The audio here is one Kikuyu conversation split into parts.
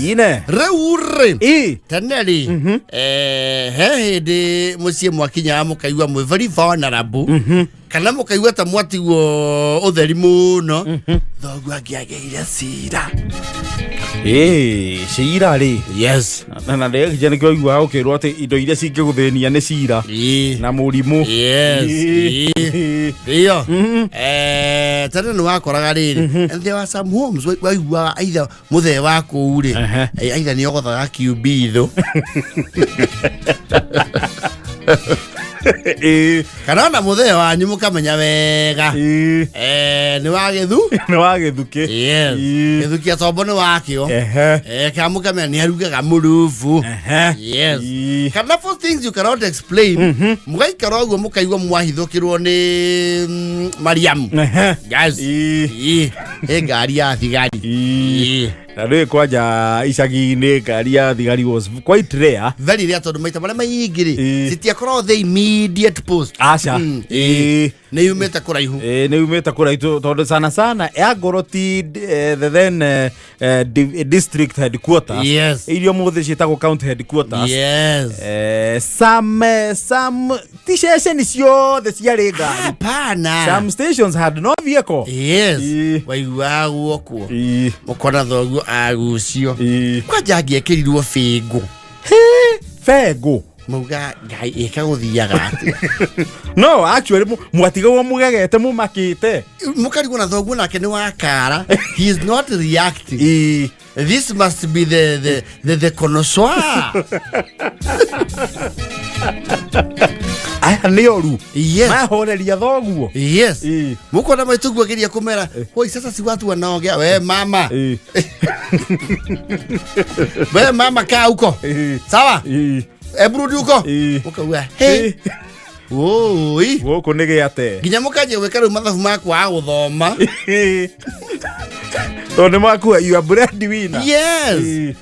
Ine. Rĩu rĩ, Ĩ. tene rĩ, he hĩndĩ mũciĩ mwakinyaga mũkaigua mwĩ very vulnerable, kana mũkaigua ta mwatigwo ũtheri mũno, thoguo angĩagĩire cira. Ĩ, cira rĩ. Yes. Na ndĩrekija nĩkĩo ũiguaga ũkĩrwo atĩ indo iria cingĩgũthĩnia nĩ cira na mũrimũ. Yes. Ĩ. Ĩ. Ĩyo. Tene nĩ wakoraga rĩrĩ, and there were some homes waiguaga either mũthee wa kũu rĩ, either nĩ ogothaga kiumbithũ, kana ona mũthee wanyu mũkamenya wega nĩ wa gĩthu. Nĩ wa gĩthukĩ. Yes. Gĩthu kĩa tombo nĩ wakĩo. Kana mũkamenya nĩ arugaga mũrubu. Yes. Kana for things you cannot explain, mũgaikara ũguo mũkaigua mwahithũkĩrwo nĩ Mariamu. Yes. Ĩ, ĩ ngari ya thigari. Na rä kwanja icagi-inĩ ngari ya thigari was quite rare. Very rare, tondũ maita marĩa maingĩ rĩ, citiakoragwo the immediate post. Aca. Nĩ yumĩte kũraihu. Ĩ, nĩ umĩte kũraihu, tondũ sana sana yangorwo ti the then district headquarters, iria ũmũthĩ ciĩtagwo county headquarters. Some ti ceceni ciothe ciarĩ ngari. Hapana. Some stations had no vehicle. Yes. Waiguaga guokwo, mũkona thoguo agucio. Kwanja angĩekĩrirwo bĩngũ. Bengũ. Mauga ngai ĩka gũthiaga atĩa? No actually mwatigagwo mũgegete, mũmakĩte. Mũkarigwo na thoguo nake nĩ wakara, he is not reacting. This must be the connoisseur. Aya nĩ oru. Yes. Mahoreria thoguo. Yes. Mũkona maitũguo ageria kũmera, hoi, sasa si watu wanaongea, we mama, we mama, kaa huko. Sawa. Hebu rudi huko. Ũkauga hey, oi. Gũkũ nĩ gĩate. Nginya mũkanjia gwĩka rĩu mathabu makwa gũthoma. Tondũ nĩ makua you are breadwinner. Yes.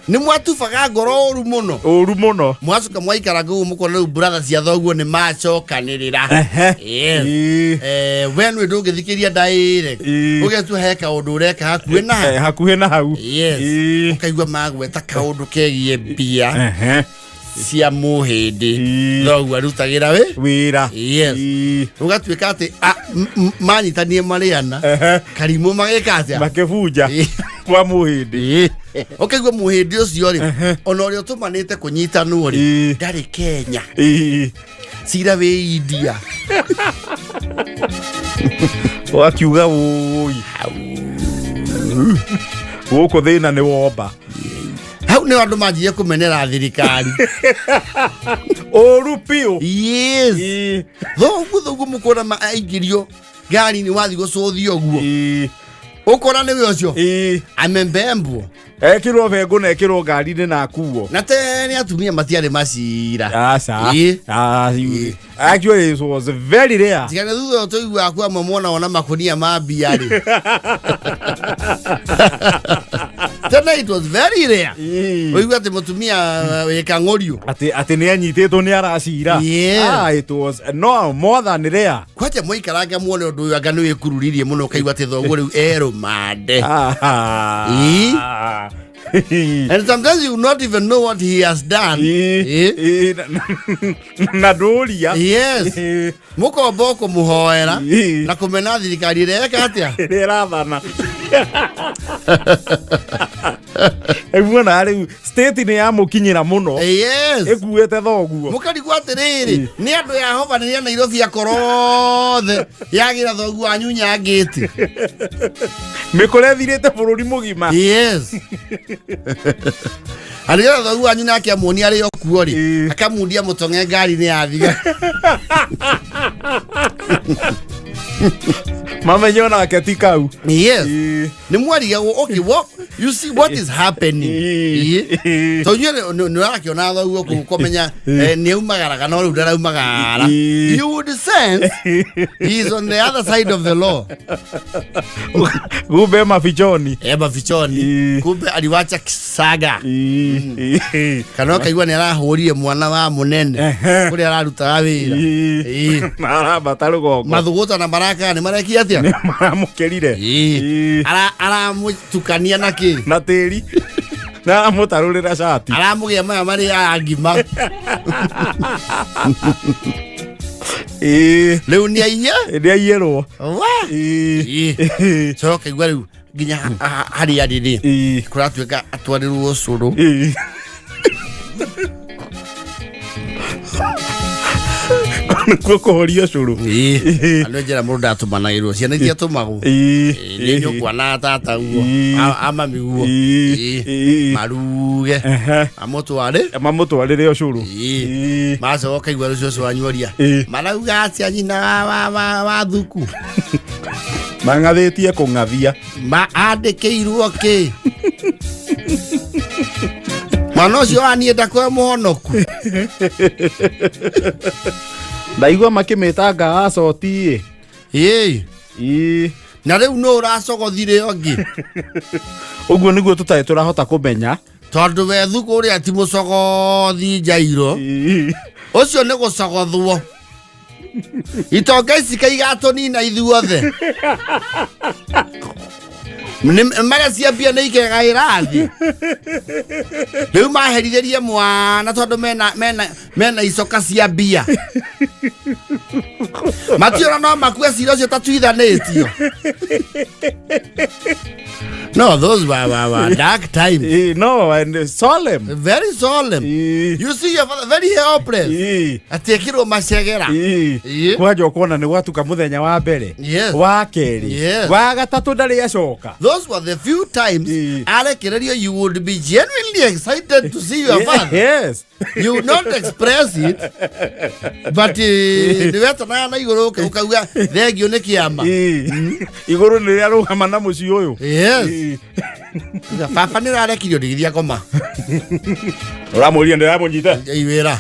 Nĩ mwatubaga ngoro ũru mũno. Ũru mũno. Mwacoka mwaikara ngũgũ, mũkona rĩu brother cia thoguo nĩ macokanĩrĩra. Yes. We nĩ ndũngĩthikĩria ndaĩre. Ũgetua he kaũndũ ũreka hakuhĩ na Hakuhĩ na hau. Yes. Ũkaigua magweta kaũndũ kegiĩ mbia cia mũhĩndĩ thoguo arutagĩra wĩ wĩra. Yes. Ũgatuĩka atĩ manyitanie marĩana karimũ magĩka atĩa? Makĩbunja kwa mũhĩndĩ. Ũkaigua mũhĩndĩ ũcio rĩ, ona ũrĩa ũtũmanĩte kũnyitanwo rĩ, ndarĩ Kenya. Cira wĩ India. Wakiuga ũi, gũkũ thĩna nĩ womba. Hau nĩ andũ manjirie kũmenera thirikari. Ũru biũ. Yes. Thoguo mũkona aingĩrio ngari-inĩ, wathiĩ gũcũthio ũguo, ũkona nĩwe ũcio amembembwo. Ekĩrwo bengũ na ekĩrwo ngari-inĩ na akuo. Na tene atumia matiarĩ macira. Aca. Ah, actually it was very rare. Tigane thutha ũyũ tũiguaga kwa amwe mona ona makunia ma mbia rĩ, tene it was very rare ũigua atĩ mũtumia wĩ kang'ũriũ atĩ nĩ anyitĩtwo nĩ aracira. Ah, it was no more than rare. Kwanja mwaikaranga muone ũndũ ũyũ anga nĩ wĩkururirie mũno, ũkaigua atĩ thoguo rĩu erũmande. And sometimes you will not even know what he has done. Na ndũria. Yes. Mũkomba kũmũhoera na kũmena thirikari ĩrĩa eka atĩa? Ĩrĩa ĩrathana. Muona rĩu state nĩ yamũkinyĩra mũno. Ĩkuĩte thoguo. Mũkarigwo atĩrĩrĩ, nĩ andũ yahovanĩria Nairobi akorwo othe yagĩra thoguo wanyu nyangĩti. Mĩkora ĩthirĩte bũrũri mũgima. Yes. Arĩgetha thoguo wanyu nake amuonia arĩ o kuo rĩ, akamundia mũtong'e ngari-inĩ ya thiga. Mamenye onake ti kau. Yes. Nĩ mwarigagwo, okay, what you see, what is happening? Tondũ inyuĩ nĩ ũrakĩona thoguo kũu kũmenya nĩ aumagaraga, no rĩu ndaraumagara. You would sense he is on the other side of the law. Kumbe mafichoni. Mafichoni, kumbe aliwacha saga. Kana ũkaigua nĩ arahũrire mwana wa mũnene kũrĩa ararutaga wĩra. Na arambata rũgongo. Mathũgũta na marakara nĩ marekia atĩa? Nĩ maramũkĩrire. Aramũtukania na kĩ? Na tĩri. Na aramũtarũrĩra cati. Aramũgĩa maya marĩaga ngima. Rĩu nĩ aiye. Nĩ aiyĩrwo. Wa! Coka igua rĩu nginya harĩa arĩ rĩ, kũratuĩka atwarĩrwo ũcũrũ. Nĩkuo kũhoria ũcũrũ. Andũ njĩra mũndũ ndatũmanagĩrwo, ciana itiatũmagwo. Nĩ nyũkwa na tata guo, amami guo. Maruge. Amũtware. Mamũtwarĩre ũcũrũ. Macoka igua rũcio ũcio wanyuoria. Marauga atĩa nyina wa thuku? Mang'athĩtie kũng'athia. Ma andĩkĩirwo kĩ? Mwana ũcio wa niĩ ndakwe mũhonoku. Ndaigua makĩmĩtanga acoti. Ĩĩ. Na rĩu nũ ũracogothire ũngĩ? Ũguo nĩguo tũtarĩ tũrahota kũmenya. Tondũ we thuku ũrĩa ti mũcogothi njairo. Ũcio nĩ gũcogothwo. Itonga ici kaigatũnina ithuothe. Marĩa ciambia nĩ ikegaĩra thĩ. Rĩu maherithĩrie mwana tondũ mena icoka cia mbia. Mationa no makue cira ũcio tatuithanĩtio. No, those were dark times. No, and solemn. Very solemn. You see your father very helpless. Atiĩkĩrwo macegera. Kwanja ũkona nĩ gwatuka mũthenya wa mbere. Yes. Wa kerĩ. Yes. Wa gatatũ ndarĩ acoka. Those were the few times arekererio you would be genuinely excited to see your father. Yes. You would not express it, but nĩ wetanaga na igũrũ ũkauga thengio nĩ kĩama. Igũrũ nĩ rĩrĩa rũgama na mũciĩ ũyũ. Yes. Baba nĩ ũrarekirio ndigithia koma. Ũramũria ndĩramũnyita. Wĩra.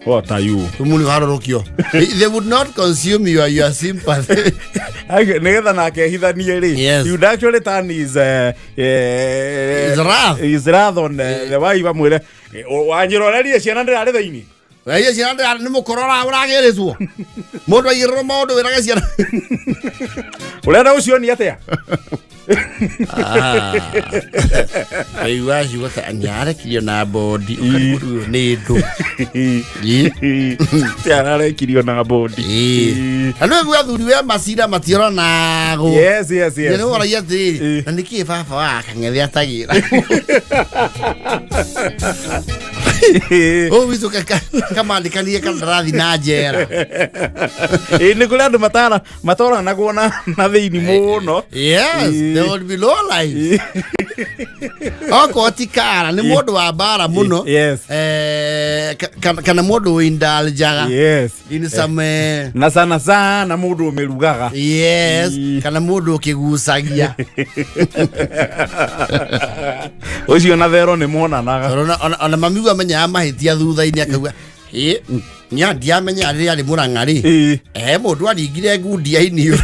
What are you? Tumuni harorokio. They would not consume your sympathy. Nĩgetha nake ehithanie rĩ. Yes. He would actually turn his His wrath. His wrath on the wife amwĩre wanjĩrorerie ciana ndĩrarĩ thĩinĩ. Waiye ciana ndĩrarĩ nĩ mũkorora ũragĩrĩtwo. Mũndũ aigĩrĩrwo maũndũ wĩrage ciana. Ũrenda gũcionia atĩa? Waigua ciugo ta nĩarekirio na bodi ũkarigwo nĩ ndũ. Ti ararekirio na bodi. Na nĩ ũguo athuri we macira matioranagwo. Yes, yes, yes. Nĩ woragia atĩrĩrĩ, na nĩkĩ baba wa kang'ethe atagĩra? Ũũ witũ kamandĩkanire kandarathi na njera. Nĩ kũrĩ andũ matoranagwo na thĩini mũno. Yes, there would be low life. Okorwo ti kara nĩ mũndũ wa mbara mũno. Yes. Kana mũndũ wĩindaljaga. Yes. In some, Na sana sana mũndũ ũmĩrugaga. Yes, kana mũndũ ũkĩgucagia. Ũcio na thero nĩ monanaga. Tondũ ona mami amenyaga mahĩtia thutha-inĩ akauga, ĩ, nya ndiamenya rĩrĩa arĩ Mũrang'a rĩ. Mũndũ aringire ngundia-inĩ.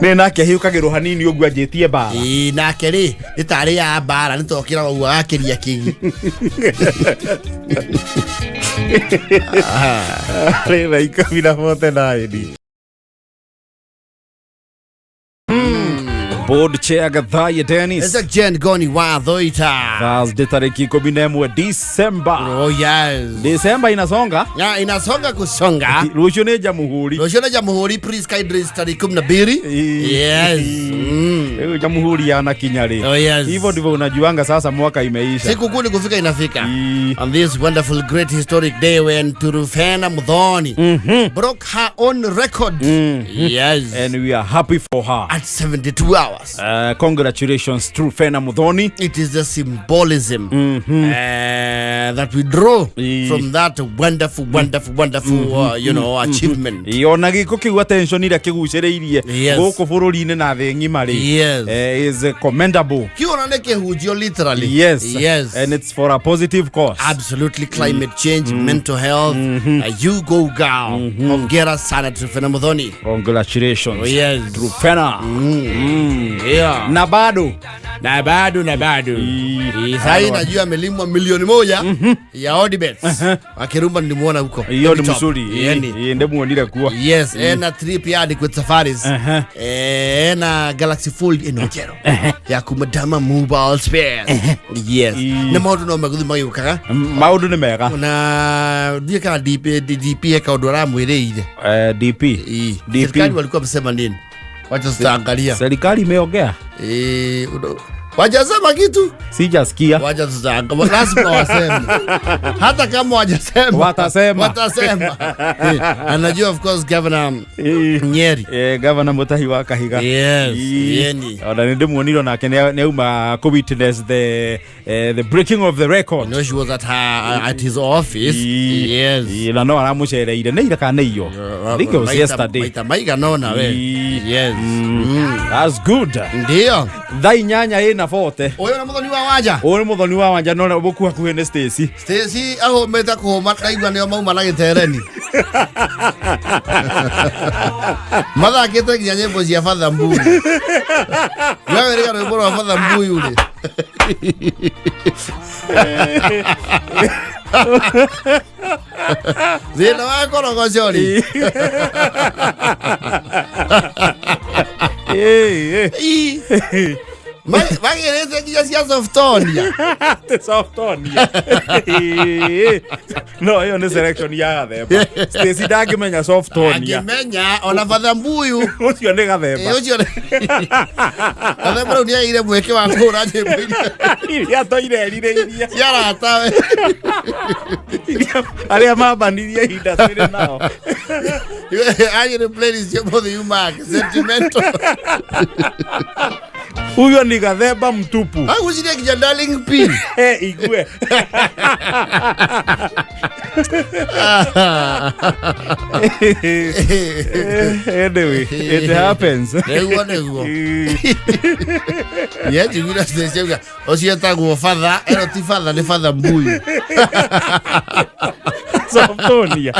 Nĩ nake hiũkagĩrwo hanini ũguo anjĩtie mbara. Nake rĩ, nĩ tarĩ ya mbara, nĩ tokĩra ũguo agakĩria kĩgi. Rĩ thaa ikũmi na bote naini. Board Chair Gathaiya Dennis. It's a Jen Goni wa Thoita. Thursday tariki 11 December. Oh yes. December inasonga. Ya inasonga kusonga. Rũciũ nĩ Jamhuri. Rũciũ nĩ Jamhuri, please kindly tariki 12. Yes. Rĩu Jamhuri yanakinya rĩ. Oh yes. Hivyo ndivyo unajuanga sasa mwaka imeisha. Siku kuu ni kufika inafika. On this wonderful great historic day when Truphena Muthoni broke her own record. Yes. And we are happy for her. At 72 hours. Congratulations Truphena Muthoni. It is the symbolism that we draw from that wonderful, wonderful, wonderful, achievement. Ona gĩko kĩu attention iria kĩgucĩrĩirie Yes. gũkũ bũrũri-inĩ na thĩ ng'ima rĩ. Yes. Is commendable. Kiona nĩ kĩhunjio literally. Yes. Yes. And it's for a positive cause. Absolutely, climate change, mental health. You go girl. Hongera sana Truphena Muthoni. Congratulations. Oh, yes. Truphena. Yeah. Na bado Na bado na bado. Ii. Sahii najua amelimwa 1,000,000 ya Odibets. Akirumba nilimuona huko. Iyo ni Top. mzuri. Yani. Ii, ndemuonire kuo. Yes, ena trip ya Adequate Safaris. Ena Galaxy Fold ino njerũ ya kuma Dama Mobile Spares. Yes. Ii. Na maũndũ no megũthiĩ magĩũkaga. Maũndũ nĩ mega. Na ndiĩ kana DP DP he kaũndũ aramwĩrĩire. DP. Ii. DP. Serikali walikuwa wamesema nini? Wacha tutaangalia. Serikali imeongea? Wajasema kitu? Sijasikia. Wacha tutaangalia. Lazima waseme. Hata kama wajasema. Watasema. Watasema. Anajua of course Governor Nyeri. Governor Mutahi wa Kahiga. Yes, Ii. yeni. Ona nĩ ndĩmuonire nake nĩ auma kũ witness the breaking of the record. You know she was at her at his office. Ii. Yes. Ii, na no aramũcereire nĩ ira kana nĩ iyo? I think it was yesterday. Maita maigana ona we. Ii. Yes. That's good. Ndio. Thaa inyanya ĩna 40. Ũyũ nĩ mũthoni wa wanja. Ũyũ nĩ mũthoni wa wanja no mũkuha hakuhĩ nĩ Stacy. Stacy ahũmĩte kũhũma ndaigua nĩo mauma na gĩtereni. Mathakĩte nginya nyĩmbo cia Father Mbuyu. Wewe rĩga rwĩmbo rwa Father Mbuyu rĩ. Thĩna wa korogoco rĩ. Ĩ, ĩ. Ii. Magĩrĩte nginya cia Softonia. Atĩ Softonia. Ĩ, no ĩyo nĩ selection ya gathemba. Stacy ndangĩmenya Softonia. Angĩmenya ona Father Mbuyu. Ũcio nĩ gathemba. Ũcio gathemba rĩu nĩagĩire mweke wa kũhũra nyĩmbo iria Iria toire erirĩirie. cia aratawe. Iria arĩa mambanirie ihinda twĩrĩ nao. Agĩrĩ playlist ũmũthĩ yuma sentimental. Huyo ni gathemba mtupu. Agũcirie nginya Darling P. Igue. Anyway, it happens. Nĩguo nĩguo. Nĩanjiguire Stacy auga ũcio etagwo Father, ĩno ti Father nĩ Father Mbuyu. Softonia.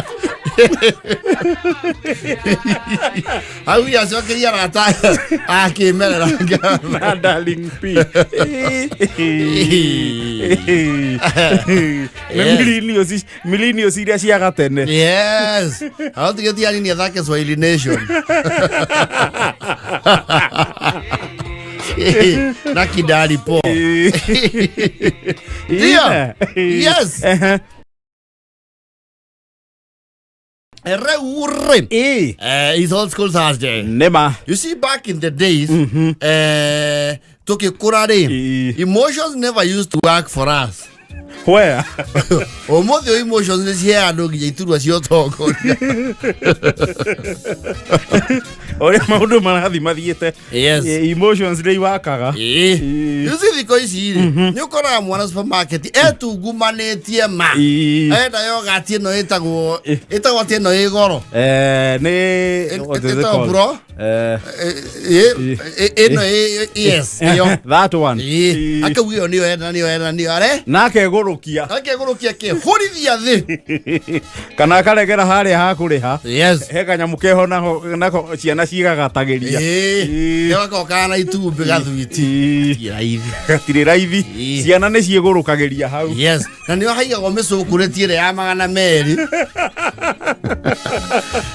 Hau acokeria arata akĩmerera. Na Darling P. Nĩ millennials iria cia gatene. Yes. Hau tigĩtia nini athake Swahili Nation. Na Kidali po. Ndio. Yes. Rĩu rĩ. It's old school Thursday. Nĩma. You see, back in the days, tukikura rĩ, emotions never used to work for us. Where? Ũmũthĩ ũyũ emotions nĩ ciheaga andũ nginya iturwa cia ũtongoria. Ũrĩa maũndũ marathiĩ mathiĩte. Yes. Emotions nĩ iwakaga. Ĩĩ. You see thikũ ici rĩ, nĩ ũkoraga mwana supermarket etungumanĩtie ma. Enda yogati ĩno ĩtagwo atĩ ĩno ĩ goro. Nĩ what is it Ĩtagwo called? bro? Ĩno yes, ĩyo. That one. Ĩĩ. Akauga ĩyo nĩyo enda nĩyo enda nĩyo are. Na akegũrũkia. Akegũrũkia kĩhũrithia thĩ. Kana akaregera harĩa hakũrĩha. Yes. He kanyamũ keho nako nako ciana cigagatagĩria. Ĩĩ. Nĩgakorwo na itumbĩ gathwiti. Raithi. Gatirĩ raithi. Ciana nĩ ciĩgũrũkagĩria hau. Yes. Na nĩho haigagwo mĩcũkũrĩti ĩrĩa ya 200.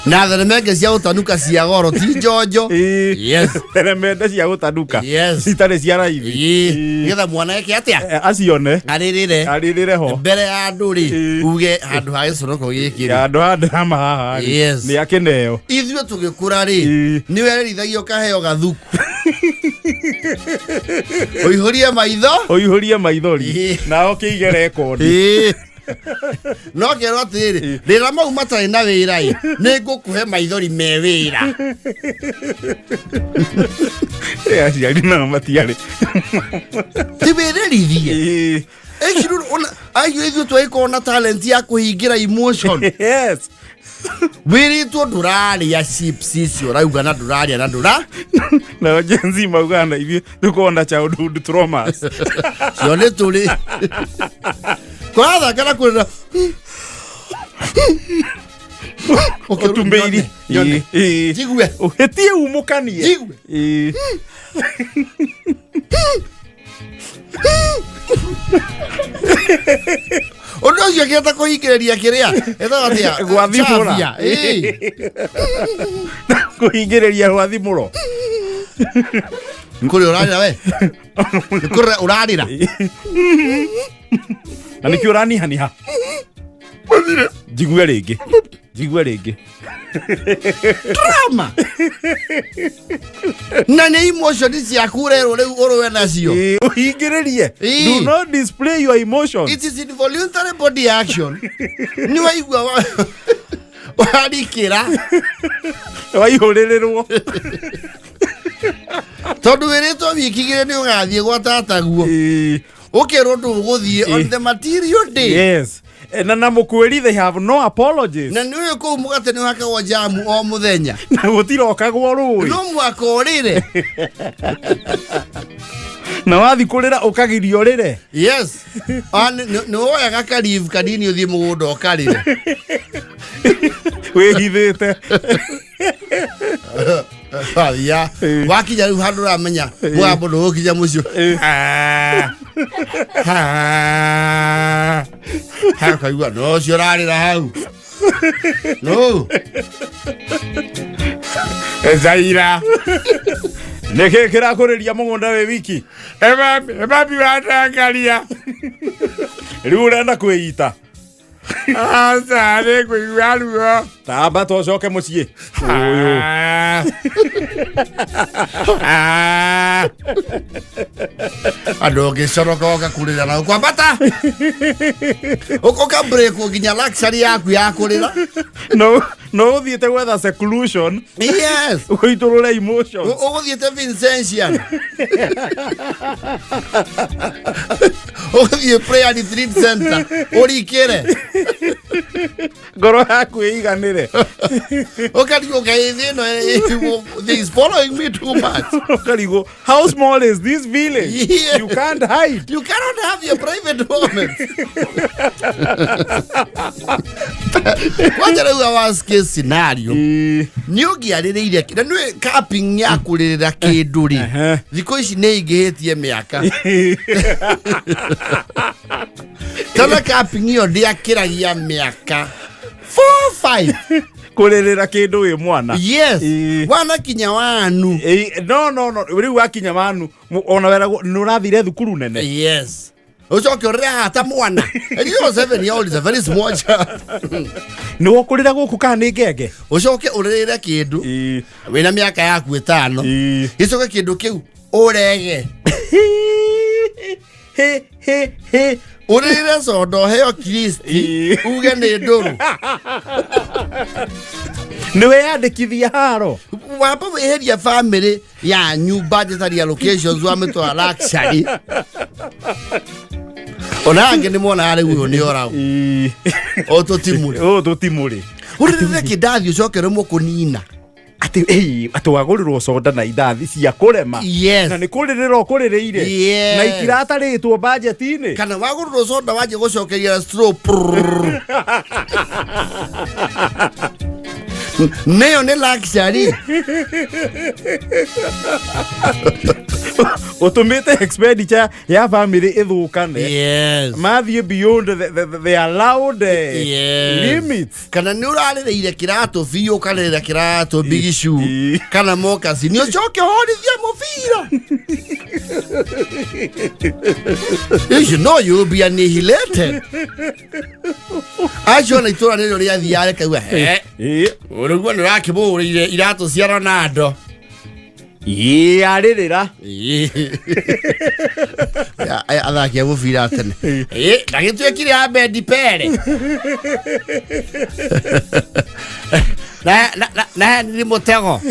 Na theremenge cia gũtanuka cia goro ti njonjo. Yes. Theremende cia gũtanuka. Yes. Citarĩ cia raithi. Ĩĩ. Nĩgetha mwana eke atĩa? Acione. Arĩrĩre. Arĩrĩre ho. Mbere ya andũ rĩ, uge handũ ha gĩconoko gĩkĩ rĩ. Handũ ha drama haha rĩ. Yes. Nĩ akĩneo. Ithuĩ tũgĩkũra rĩ, nĩ werĩrithagio ũkaheo gathuku. Ũihũrie maitho. Ũihũrie maithori. Nao kĩige rekondi. No kerwo atĩrĩrĩ, rĩra mau matarĩ na wĩra ĩ, nĩ ngũkũhe maithori me wĩra. Aciari nao matiarĩ. Ti wĩrĩrithie. Acio ithuĩ twagĩkorwo na talent ya kũhingĩra emotion. Yes. Wĩrĩtwo ndũrarĩa chips icio ũrauga na ndũrarĩa na ndũra. Nao Gen Z maugaga na ithuĩ tũkorwo na childhood traumas. Cio nĩ tũrĩ. Kũrathaka na kũrĩra. Ũtumbeiri. Nyone. Njigue. Ũhĩtie umũkanie. Njigue. Ndũngĩkĩhota kũhingĩrĩria kĩrĩa ĩtagwo atĩa? Gwathimũra. Chabia, ĩĩ. Kũhingĩrĩria gwathimũro. Kũrĩa ũrarĩra we? Nĩ kũrĩra ũrarĩra? Na nĩkĩo ũranihaniha. Njigue rĩngĩ. Njigue rĩngĩ. Drama. Na nĩ emotion ciaku ũrerwo rĩu ũrũe nacio. Ĩĩ, ũhingĩrĩrie. Ĩĩ. Do not display your emotions. It is involuntary body action. Nĩ waigua warikĩra Waihũrĩrĩrwo. tondũ wĩrĩtwo wiki igĩrĩ nĩ ũgathiĩ gwa tataguo. Ĩĩ. Ũkerwo ndũgũthiĩ on the material day. Yes. Na mũkwĩri they have no apologies. Na nĩ ũyũ kũu mũgate nĩ ũhakagwo jamu o mũthenya. Na gũtirokagwo rũĩ. No mwaka ũrĩre. Na wathi kũrĩra ũkagirio rĩre. Yes. Ah, nĩ woyaga karivu kanini ũthiĩ mũgũnda ũkarĩre. Wĩhithĩte. Wathia. Wakinya rĩu handũ ũramenya mũgambo ndũgũkinya mũciĩ. Ah. Ah. Ha, ũkaigua no ũcio ũrarĩra hau. No. Zaira. Nĩkĩ kĩrakũrĩria mũgũnda wĩ wiki? Mami watangaria. Rĩu ũrenda kwĩita. Aca nĩ ngũigua ruo. Tamba tũcoke mũciĩ. Ũyũ. Andå ũngĩcoroka ũgakũrĩra na ũkwambata ũka break nginya luxury yaku ya kũrĩra. No no ũthiĩte gwetha seclusion. Yes. Ũitũrũre emotions. Ũgũthiĩte Vincentian, ũgũthiĩ prayer retreat center ũrikĩre. Ngoro yaku ĩiganĩre. Ũkarigwo kaĩ thĩ ĩno is following me too much. Ũkarigwo how small is this village? Yeah. You can't hide. You cannot have your private moments. Kwanja rĩu a worst case scenario nĩ ũngĩarĩrĩire na nĩ capping ya kũrĩrĩra kĩndũ rĩ, thikũ ici nĩ ingĩhĩtie mĩaka tana capping ĩyo ndĩakĩragia mĩaka 4 5. Kũrĩrĩra kĩndũ wĩ mwana. Yes. Wanakinya wanu. No, rĩu wakinya wanu ona weragwo nĩ ũrathire thukuru nene. Yes, ũcoke ũrĩre haha ta mwana. And you know, 7 year old is a very small child. Nĩ wokũrĩra gũkũ kana nĩ ngenge. Ũcoke ũrĩrĩre kĩndũ wĩna mĩaka yaku 5, gĩcoke kĩndũ kĩu ũrege. He he he. Ũrĩrĩre soda ũheo kristi, uge nĩ ndũrũ. Nĩ weyandĩkithia haro. Wamba wĩhĩria family yanyu budgetary allocations wamĩtwara luxury, ona angĩ nĩ monaga rĩu ũyũ nĩ oragwo o tũtimũrĩ. Ũyũ tũtimũrĩ. Ũrĩrĩre kĩndathi ũcoke rĩmwe kũnina. Atĩ atĩ wagũrĩrwo soda na indathi cia kũrema. Yes. Na nĩ kũrĩrĩra ũkũrĩrĩire. Yes. Na itiratarĩtwo budget-inĩ. Kana wagũrĩrwo soda wanjie gũcokeria na straw prrrr. Nĩyo nĩ luxury. Ũtũmĩte expenditure ya family ĩthũkane. Yes. Mathiĩ beyond the allowed limits. Kana nĩ ũrarĩrĩire kĩratũ biũ, ũkarĩrĩra kĩratũ bigicu kana mokasi, nĩ ũcoke ũhorithie mũbira. You know you'll be annihilated. Acio na itũra nĩrĩo rĩathiaga rĩkaigua he ũrĩguo nĩ ũrakĩmũgũrĩire iratũ cia Ronaldo. Ĩĩ, arĩrĩra. Aya athaki a mũbira tene. Ĩ, ndagĩtuĩkire Abedi Pele na Henry Mũtego.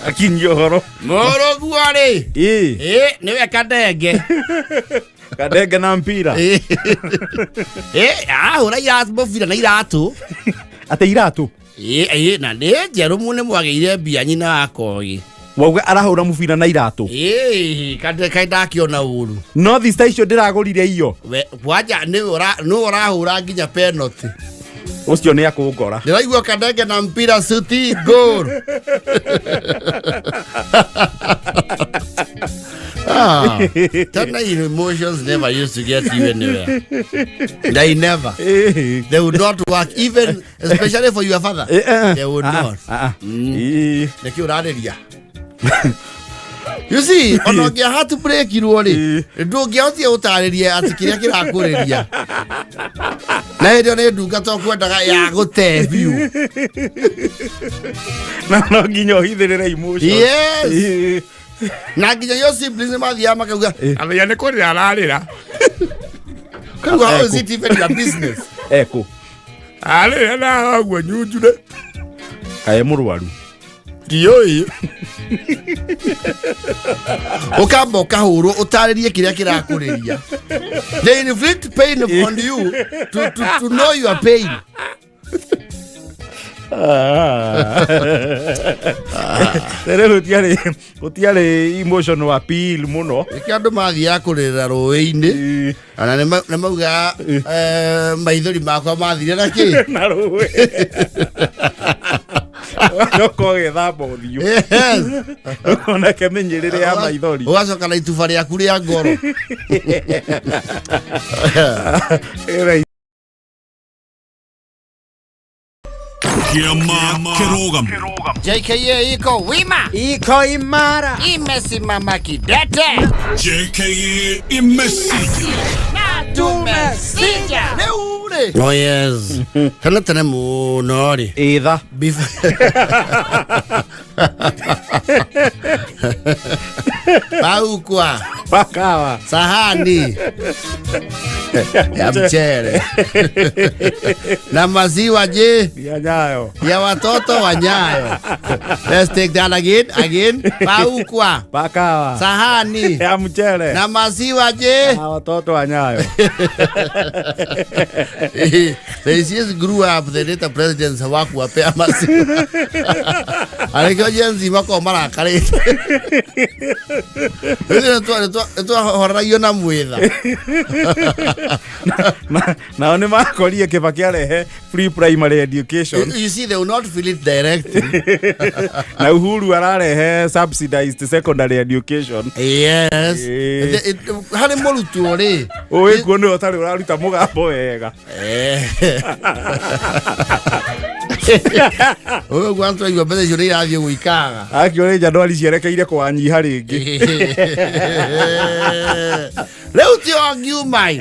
Akinyia ũhoro. Mũrũguo rĩ, ĩ nĩwe Kadenge. Kadenge na mpira. Ĩ, ahũra iratũ mũbira na iratũ. Atĩ iratũ? Ĩ, na nĩ njerũ mu nĩ mwagĩire mbia nyina wa kogi. Wauga arahũra mũbira na iratũ? Ĩ, kaĩ ndakĩona ũru. No thista icio ndĩragũrire iyo. We kwanja nĩwe ũrahũra nginya penalty. Ũcio nĩ akũngora. Ndĩraigua Kadenge na mpira suti goal. Ah, tena emotions never used to get you anywhere. They never. They would not work, even especially for your father. They would not. Nĩkĩ ũrarĩria? You see, ona ũngĩa heartbreakirwo rĩ, ndũngĩahotire gũtarĩria atĩ kĩrĩa kĩrakũrĩria. Na hĩndĩ ĩyo nĩ ndungata ũkwendaga ya gũte biũ. Na no nginya ũhithĩrĩre emotion. Yes. Na nginya your siblings nĩ mathiaga makauga, Athia nĩ kũrĩra ararĩra. Kauga, how is it even your business? Ekũ. Arĩra na ũguo nyunjure. Kaĩ mũrwaru. Ndiũĩ. Ũkamba ũkahũrwo ũtarĩrie kĩrĩa kĩrakũrĩria. They inflict pain on you to know your pain. Rĩu gũtiarĩ emotional appeal mũno. Nĩkĩo andũ mathiaga kũrĩrĩra rũĩ-inĩ ona nĩ maugaga maithori makwa mathire na kĩ Na rũĩ. Ũgacoka ũgethamba ũthiũ. Yes. Ũkoneke mĩnyĩrĩre ya maithori. Ũgacoka na ituba rĩaku rĩa ngoro. Kĩama kĩrũgamu. JKA iko wima, Iko imara. Imesimama kidete. JKA imesija. Tumesija rĩu rĩ. Oh yes. Kana tene mũno rĩ. Itha. Paukwa Pakawa. Sahani ya mchele na maziwa je Ya Nyayo. Ya watoto wa Nyayo. Let's take that again, again. Paukwa Pakawa. Sahani Ya mchele. Na maziwa je Na watoto wa Nyayo. They just grew up, the later presidents hawakuwapea maziwa. Arĩkĩo Gen Z makoragwo marakarĩte. Ithuĩ nĩtwahoreragio na mwĩtha. Nao nĩ makorire Kibaki arehe free primary education. You see, they will not feel it directly. Na Uhuru ararehe subsidized secondary education. Yes. Harĩ mũrutwo rĩ. Ũĩ kuo nĩwe ũtarĩ ũraruta mũgambo wega. Ũyũ guo twaigua mbeca icio nĩ irathiĩ gũikaga. Akĩũrĩ Januari cierekeire kwanyiha rĩngĩ. Rĩu ti o ngiuma ĩ.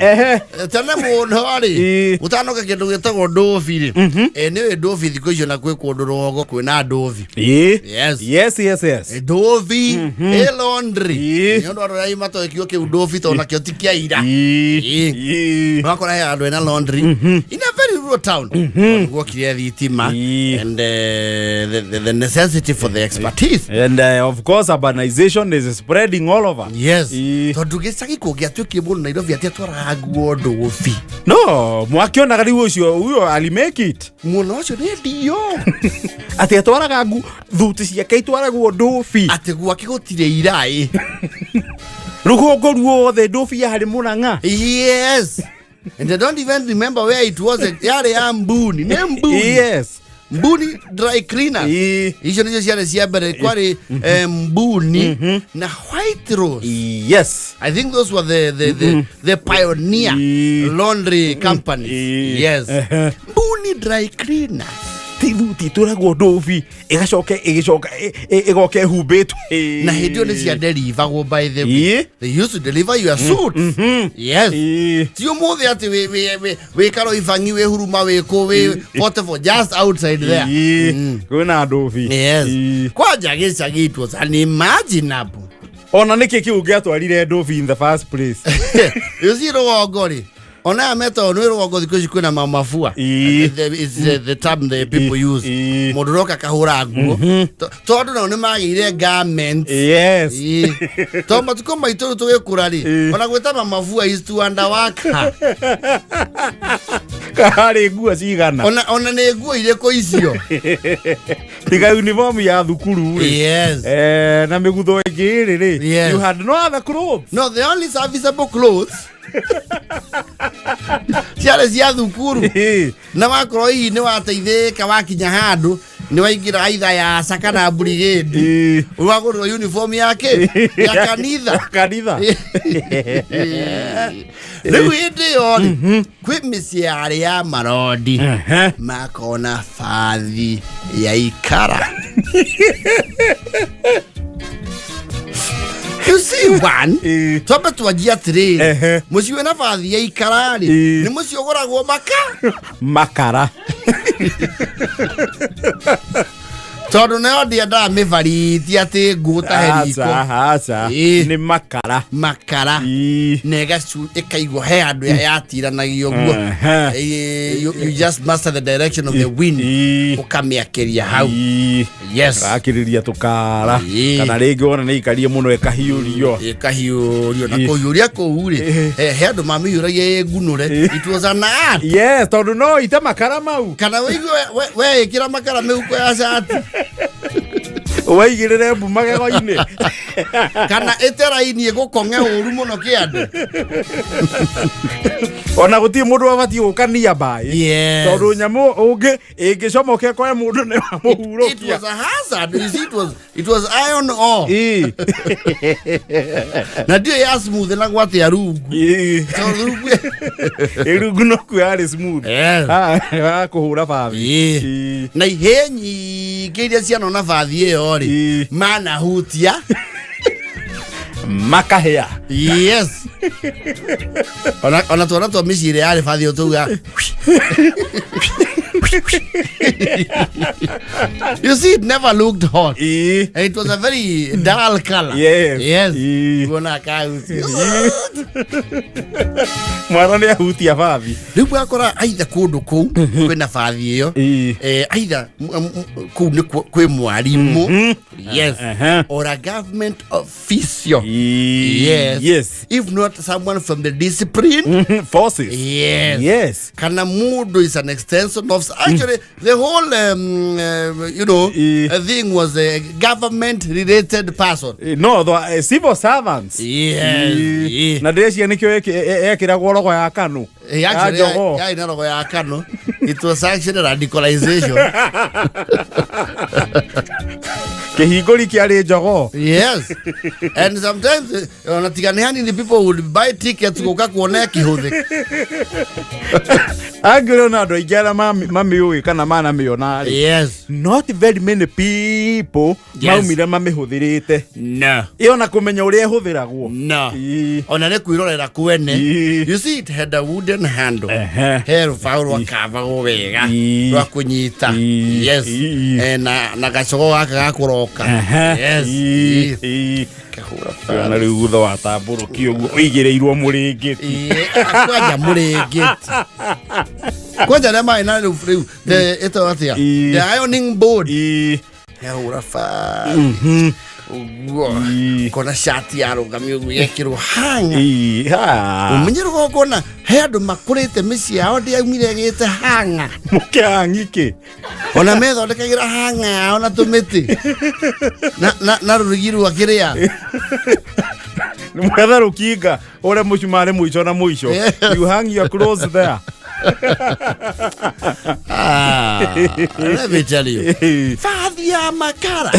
Tene mũno rĩ gũtanoka kĩndũ gĩtagwo ndũbi rĩ. Nĩ ũĩ ndũbi thikũ icio na kwĩ kũndũ rũgongo kwĩna ndũbi. Yes. Yes. Ndũbi ĩ laundry. Nĩ ũndũ andũ arĩa matoĩ kiugo kĩu ndũbi tondũ nakĩo ti kĩa ira. Ũgakora he handũ hena laundry in a very rural town. Guokire thitima and the necessity for the expertise. And of course urbanization is spreading all over. Yes. Tondũ gĩcagi kũngĩatuĩkire mũndũ Nairobi atĩ atwaraga nguo ndũbi. No, mwakĩonaga rĩu ũcio huyo ali make it. Mũno ũcio nĩ ndio. Atĩ atwaraga thuti ciake itwaragwo ndũbi. Atĩ gwake gũtirĩ iraĩ. Rũgongo ruothe ndũbi yarĩ Mũrang'a. Yes. And I don't even remember where it was. Yarĩ ya Mbuni. Nĩ Mbuni. Yes. Mbuni dry cleaner. Icio nĩcio ciarĩ cia mbere kwarĩ Mbuni na White Rose. Yes. I think those were the pioneer laundry companies. Yes. Mbuni dry cleaners. Ti thuti itũragwo ndũbi ĩgacoka ĩgĩcoka ĩgoka ĩhumbĩtwo. Na hĩndĩ ĩyo nĩ cia deliveragwo by the way. They used to deliver your suits. Yes. Ti ũmũthĩ atĩ wĩ Karoibangi, wĩ Huruma, wĩ kũ, wĩ whatever, just outside there. Kwĩna ndũbi. Yes. Kwanja gĩcagi it was unimaginable. Ona nĩkĩ kĩu gĩatwarire ndũbi in the first place? You see rũgongo rĩ, ona aya metagwo nĩ rũgongo thikũ ici kwĩna mamabua. It's the term the people use. Mũndũ ũroka akahũra nguo. Tondũ nao nĩ magĩire garments. Yes. Tondũ matukũ maitũ rĩu tũgĩkũra rĩ, ona gwĩta mamabua is to underwork her. Harĩ nguo cigana. Ona nĩ nguo irĩkũ icio? Tiga uniform ya thukuru rĩ. Yes. Na mĩgutho ĩngĩ rĩ rĩ. Yes. You had no other clothes. No, the only serviceable clothes ciarĩ cia thukuru. Na wakorwo hihi nĩ wateithĩka wakinya handũ Nĩ waingĩra aitha ya aca kana brigade, wagũrĩrwo uniform yake ya kanitha. Kanitha. Rĩu hĩndĩ ĩyo rĩ, kwĩ mĩciĩ yarĩ ya marondi makona bathi ya ikara. You see one, twambe twanjie atĩrĩrĩ, mũciĩ wĩna bathi ya ikara rĩ, nĩ mũciĩ ũgũragwo maka Makara. Tondũ nayo ndĩendaga mĩbariti atĩ ngũtahe riko. Aca, aca. Nĩ makara. Makara. Na ĩkaigwo he handũ yatiranagio guo. You just master the direction of the wind, ũkamĩakĩria hau. Yes. Rakĩrĩria tũkara. Kana rĩngĩ wona nĩ ikarie mũno ĩkahiũrio. Ĩkahiũrio na kũhiũria kũu rĩ, he andũ mamĩhiũragia ĩ ngunũre. It was an art. Yes, tondũ no ite makara mau. Kana wĩigue weĩkĩra makara mĩhuko ya cati. Waigĩrĩre mbu magego-inĩ. Kana ĩte raini ĩgũkong'e ũru mũno kĩande. Ona gũtirĩ mũndũ wabatiĩ gũka nearby. Tondũ nyamũ ũngĩ ĩngĩcomoke ĩkore mũndũ nĩ It wamũhurũkia. was a hazard. You see, it was iron ore. Na ndio ya smooth na gwatia rungu. Tondũ rungu Ĩrungu no kuo yarĩ smooth. Yes. Ah, kũhũra bathi. Na ihĩ nyingĩ iria cianona bathi ĩyo rĩ, manahutia Makahĩa. Yes, ona twana twa mĩciĩ ĩrĩa yarĩ bathi ĩyo tauga, you see, it never looked hot. And it was a very dull color. Yes. Kuona kahutia. Mwana nĩ ahutia bathi. Rĩu wakora aitha kũndũ kũu kwĩna bathi ĩyo, aitha kũu nĩ kwĩ mwarimũ, yes, or a government official, yes, if not someone from the discipline forces. Yes. Kana mundu is an extension of, actually, the whole thing was a government related person. No, the civil servants. Na ndĩreciria nĩkĩo ekĩragwo rogo ya kanu. Ya Actually, jogoo. Yarĩ na rogo ya kano. It was actually radicalization. Kĩhingũri kĩarĩ jogoo. Yes, and sometimes ona tiga nĩ hanini, people would buy tickets gũka kuona ĩkĩhũthĩka. Angĩrĩ ona andũ aingĩ arĩa mamĩũĩ kana manamĩona rĩ, not very many people maumire mamĩhũthĩrĩte. No. Ĩyo na kũmenya ũrĩa ĩhũthĩragwo. No. Ona nĩ kwĩrorera kwene. You see, it had a wooden handle. He rũbaũ rwakavagwo wega rwa kũnyita. Yes. Na gacogo gaka ga kũroka. Yes. Kahũra. Ona rĩu thutha wa tambũrũki ũguo ũigĩrĩirwo mũrĩngĩti. Kwanja mũrĩngĩti, kwanja arĩa marĩ na rĩu ĩtagwo atĩa, the ironing board. Hehũra ba ũguo, kona cati yarũgamio ũguo yekĩrwo hanga. Ũmenye rũgongona he andũ makũrĩte mĩciĩ yao ndĩaumire ĩgĩte hanga. Mũkĩhang'ikĩ. Ona methondekagĩra hanga yao na tũmĩtĩ na rũrigi rwa kĩrĩa. Mwetha rũkinga ũrĩa mũcumarĩ mũico na mũico. You hang your clothes there. Ah, let me tell you, bathi ya makara.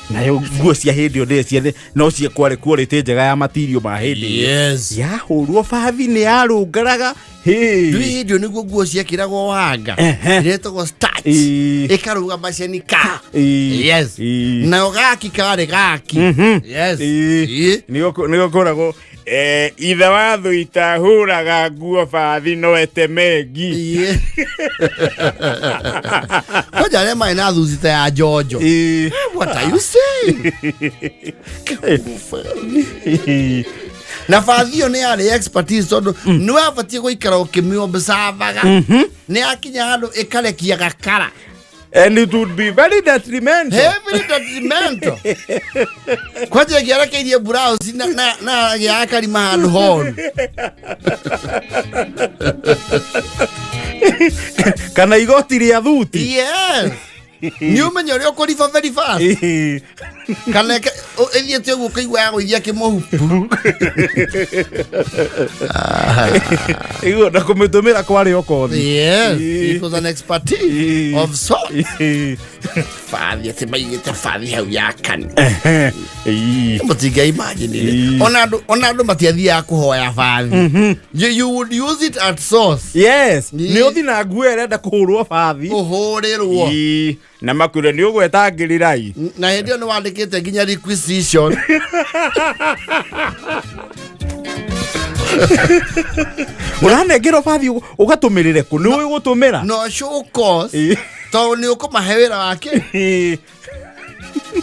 Nayo nguo cia hĩndĩ ĩyo ndĩreciria no cie kwarĩ quality njega ya matirio ma hĩndĩ ĩyo. Yahũrwo bathi nĩ yarũngaraga. Ndui hĩndĩ ĩyo nĩguo nguo ciekĩragwo wanga ĩretagwo starch, ĩkarũga maceni ka. Yes. Nayo gaki karĩ gaki. Yes. Nĩgo kũragwo ithe wa thuita hũraga nguo bathi no etemengi. Kwanja arĩa marĩ na thuci ta ya njonjo. What are you saying? Na bathi ĩyo nĩ yarĩ expertise tondũ nĩ wabatiĩ gũikara ũkĩmĩobsavaga, nĩ yakinya handũ ĩkarekia gakara. And it would be very detrimental. Heavily detrimental. Kwanja ĩngĩarekeirie blouse na gĩa karima handũ horu. Kana igoti rĩa thuti. Yes, nĩ ũmenye ũrĩa ũkũriba very fast. Kana ĩthiĩte ũguo ũkaigua yagũithia kĩmũhu. Iguo na kũmĩtũmĩra kwarĩ o kothi. Yes, Ĩĩ. it was an expertise Ĩĩ. of sort. Ĩĩ. Bathi atĩ maigĩte bathi hau yakani. Ehe. Ĩĩ. Mũtinga imagine. Ĩĩ. Ona andũ matiathiaga kũhoya bathi. You would use it at source. Yes, Ĩĩ. nĩ ũthi na nguo ĩrenda kũhũrwo bathi. Ũhũrĩrwo. Ĩĩ. Na makwĩre nĩ ũgwetangĩrĩrai. Na hĩndĩ ĩyo nĩ wandĩkĩte nginya requisition. Ũranengerwo bathi ũgatũmĩrĩre kũ? Nĩ ũĩ gũtũmĩra? No show cause. Ĩĩ. Tondũ nĩ ũkũmahe wĩra wake. Ĩĩ.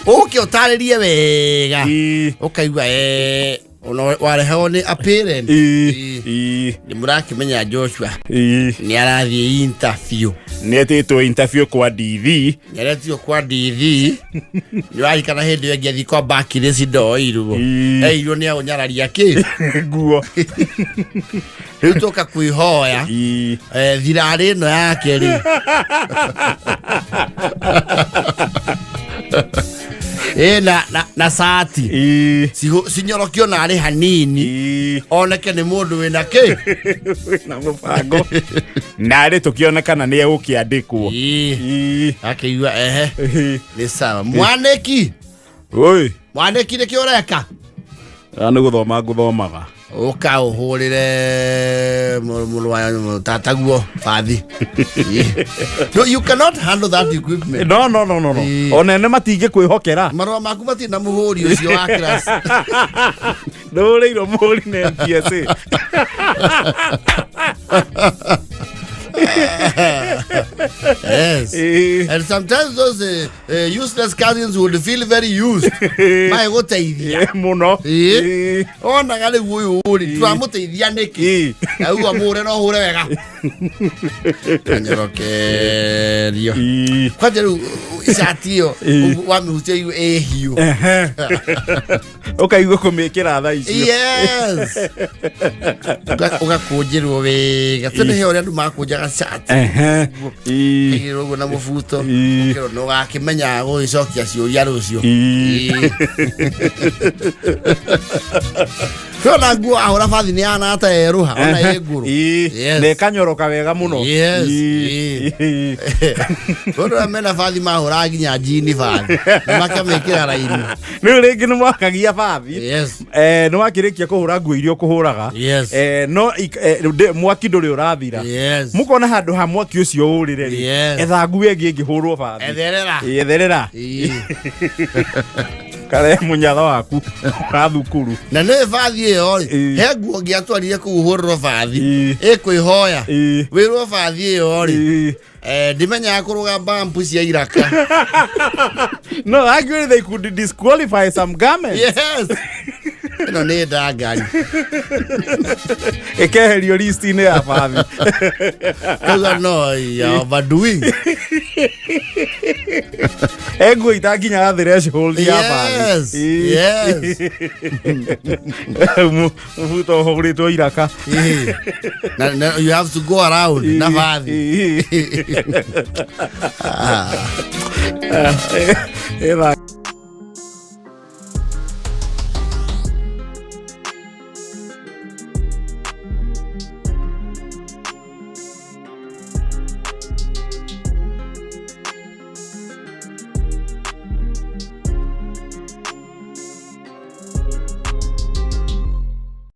Ũke ũtarĩrie wega. Ĩĩ. Ũkaigua ona warehagwo nĩ a parent. Ĩĩ. Ĩĩ. Ĩĩ. Nĩ mũrakĩmenya Joshua Ĩĩ. nĩ arathiĩ interview. Nĩ etĩtwo interview kwa DV. Nĩaretirwo kwa DV. Nĩ ũrarikana hĩndĩ ĩyo ĩngĩ athiĩ kwa Barclays ndoirwo. Ĩĩ. Eirwo nĩ agũnyararia kĩ. Nguo. Rĩu tũka kwĩhoya. Ĩĩ. Thirarĩ ĩno yake rĩ. Na cati. Ĩĩ. Cinyorokio narĩ hanini. Ĩĩ. Oneke nĩ mũndũ wĩna kĩ. Wĩna mũbango. Narĩ tũkĩonekana nĩ egũkĩandĩkwo. Ĩĩ. Ĩĩ. Akĩigua ehe. Ĩĩ. Nĩ sawa. Mwanĩki. Oi. Mwanĩki nĩkĩ ũreka? Nĩ gũthoma ngũthomaga. Ũka ũhũrĩre mũrũ wa tataguo bathi. No, you cannot handle that equipment. No, no, no, no, no. Ĩĩ. Ona ene matingĩkwĩhokera. Marũa maku matirĩ na mũhũri ũcio wa class. Ndũhũrĩirwo mũhũri nĩ NTSA. Yes. Ĩĩ. And sometimes those useless cousins would feel very used. Magĩgũteithia. Ĩĩ, mũno. Ĩĩ. Ĩĩ. Onaga rĩu ũyũ rĩ, tũramũteithia nĩkĩ? Ĩĩ. Auga mũhũre no hũre wega. Kanyorokerio. Ĩĩ. Kwanja rĩu cati ĩyo Ĩĩ. wamĩhutia igu ĩ hiũ. Ehe. Ũkaigua kũmĩkĩra thaa icio. Yes. Ũgakũnjĩrwo wega. Tene he ũrĩa andũ makũnjaga cati. Ehe. Ĩĩ. Kaigĩrĩrwo ũguo na mũbuto. Ĩĩ. Ũkerwo nĩ ũgakĩmenya gũgĩcokia ciũria rũciũ. Ĩĩ. Kwĩona nguo ahũra bathi nĩ yahana ta yerũha ona ĩ ngũrũ. Ĩĩ. Yes. Na ĩkanyoroka wega mũno. Yes. Ĩĩ. Ĩĩ. Tondũ arĩa mena bathi mahũraga nginya njini bathi na makamĩkĩra raini. Rĩu rĩngĩ nĩ mwakagia bathi. Yes. Nĩ wakĩrĩkia kũhũra nguo iria ũkũhũraga. Yes. No mwaki ndũrĩ ũrathira. Yes. Mũkona handũ ha mwaki ũcio ũrĩre rĩ. Yes. Etha nguo ĩngĩ ĩngĩhũrwo bathi. Etherera. Ĩĩ, Etherera. Ĩĩ. Kare mũnyatha waku wa thukuru. Na nĩ bathi ĩyo rĩ, Ĩĩ. he nguo ngĩatwarire kũu hũrĩrwo bathi Ĩĩ. ĩkwĩhoya Ĩĩ. wĩrwo bathi ĩyo rĩ Ĩĩ. ndimenyaga kũrũga bampu cia iraka. No, actually they could disqualify some garments. Yes. Ĩno nĩ ndangari. Ĩkeherio list-inĩ ya bathi. Kauga no ya overdoing. He nguo itakinyaga threshold ya bathi. Yes. Ĩĩ. Yes. Mũbuto ũhũrĩtwo iraka. Ĩĩ. Na you have to go around na bathi. Ĩĩ. Ĩĩ.